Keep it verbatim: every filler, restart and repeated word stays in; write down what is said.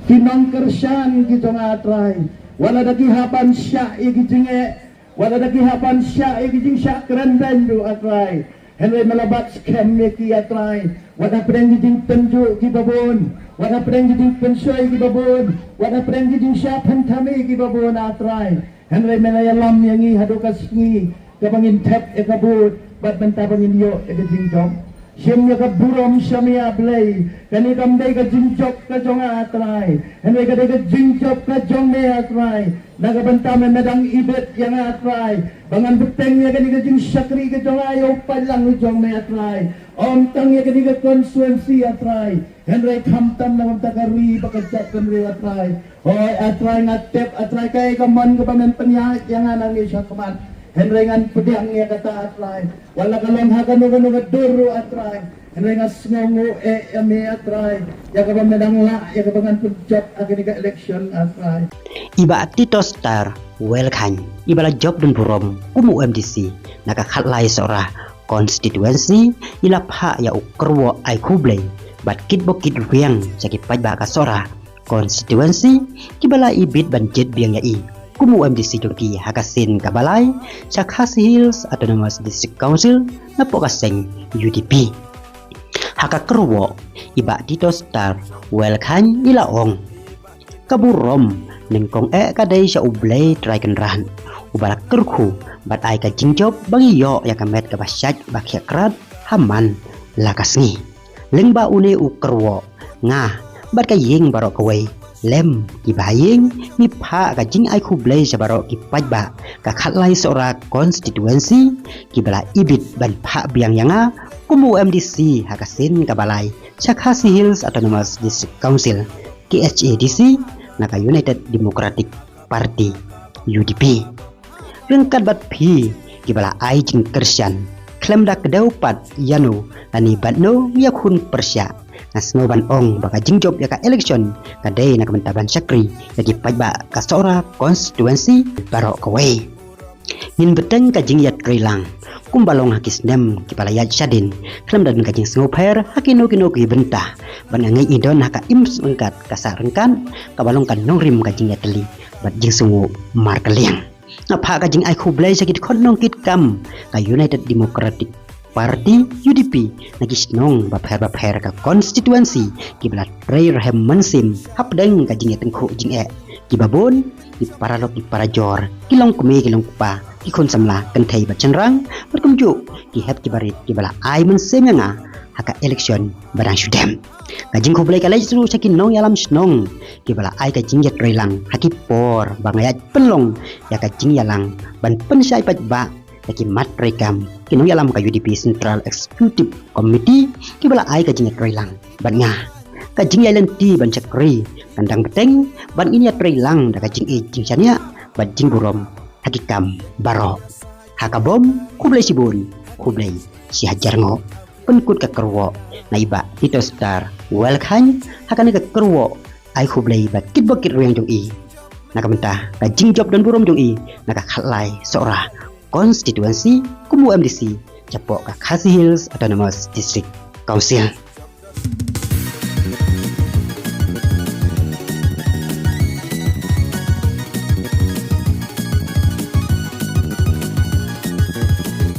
Ki nongkyrshan ki jong nga, A Trai, wat la da ki hap ban shah ïa ki jingeh, wat la da ki hap ban shah ïa ki jingshah kren beiñ ruh, A Trai, hynrei me la bat skhem ïa ki, A Trai. Wat hapdeng ki jingpynjuh kiba bun, wat hapdeng ki jingpynshoi kiba bun, wat hapdeng ki jingshah pynthame kiba bun, A Trai, hynrei me la ïalam ïa ngi haduh ka sngi kaba ngin thep ïa ka vote bad mynta ba ngin ïoh ïa ka jingjop. Shim ïa ka burom sha me, A Blei. Kane kam dei ka jingjop ka jong nga, A Trai, hynrei ka dei ka jingjop ka jong me, A Trai. Na ka bynta me, me dang ibit ïa nga, A Trai, ba ngan bteng ïa kane ka jingshakri ka jong nga ïa u paidlang u jong me, A Trai. Ym tang ïa kane ka constituency, A Trai, hynrei khamtam na ka bynta ka ri bad ka jaitbynriew, A Trai. Hooid, A Trai, nga tip, A Trai, kaei ka mon kaba men pynïaid ïa nga nangne shakhmat, hynrei ngan pdiang ïa kata, A Trai. Wat la ka long ha kano kano ka dur ruh, A Trai, hynrei nga sngewnguh eh ïa me, A Trai, ïa kaba me dang lah ïa kaba ngan pynjop ha kane ka election, A Trai. I Bah Titostar Welkhaiñ, iba la jop don burom kum u M D C na ka khatlai Sohra constituency, i la phah ïa u kyrwoh ai khublei bad kitbok kitrwiang sha ki paidbah ka Sohra constituency kiba la ibit ban jied biang ïa i kum u M D C jong ki ha ka sien kaba lai sha Khasi Hills Autonomous District Council napoh ka seng U D P. Ha ka kyrwoh, i Bah Titostar Welkhaiñ i la ong, ka burom nyngkong eh ka dei sha U Blei Trai Kynrad, uba la kyrkhu bad ai ka jingjop ba ngi ïoh ïa ka met kaba shait ba khiah krad ha man la ka sngi. Lyngba une u kyrwoh, nga bad ka ïing baroh kawei lem kiba ha ïing ngi phah ka jingai khublei sha baroh ki paidbah ka khatlai Sohra constituency kiba la ibit ban phah biang ïa nga kum u M D C ha ka sien kaba lai sha Khasi Hills Autonomous District Council, K H A D C, na ka United Democratic Party, U D P. Ryngkat bad phi kiba la ai jingkyrshan, khlem da kdew pat ïano lane bad no ïakhun pyrshah, nga sngew ban ong ba ka jingjop ïa ka election ka dei na ka bynta ban shakri ïa ki paidbah ka Sohra constituency baroh kawei. Ngin bteng ka jingïatreilang kumba long ha ki snem kiba la ïaid shadien, khlem da don ka jingsngewpher ha kino kino ki bynta, bad nga ngeit ngi don ha ka im ryngkat ka sah ryngkat kaba long ka nongrim ka jingïatylli bad jingsngew markylliang. Nga phah ka jingai khublei sha ki dkhot nongkitkam ka United Democratic Party, U D P, na ki shnong bapher bapher ka constituency kiba la trei rhem mynsiem hapdeng ka jingïatyngkhuh jingeh kiba bun, ki paralok ki parajor, ki longkmie ki longkpa, ki khun samla kynthei bad shynrang, bad kumjuh ki hep ki barit kiba la ai mynsiem ïa nga ha ka election ba dang shu dem. Ka jingkhublei ka leit ruh sha ki nongïalam shnong kiba la ai ka jingïatreilang ha ki por ba nga ïaid pynlong ïa ka jingïalang ban pynshai paidbah ïa ki mat treikam, ki nongïalam ka U D P Central Executive Committee kiba la ai ka jingïatreilang bad nga. Ka jingïaid lynti ban shakri kan dang bteng bad ngin ïatreilang da ka jingïeit jingshaniah bad jingburom ha ki kam baroh. Ha ka bym, khublei shibun, khublei shihajar nguh. Pynkut ka kyrwoh na i Bah Titostar Welkhaiñ ha kane ka kyrwoh ai khublei bad kitbok kitrwiang jong i na ka bynta ka jingjop don burom jong i na ka khatlai Sohra constituency kum u M D C shapoh ka Khasi Hills Autonomous District Council.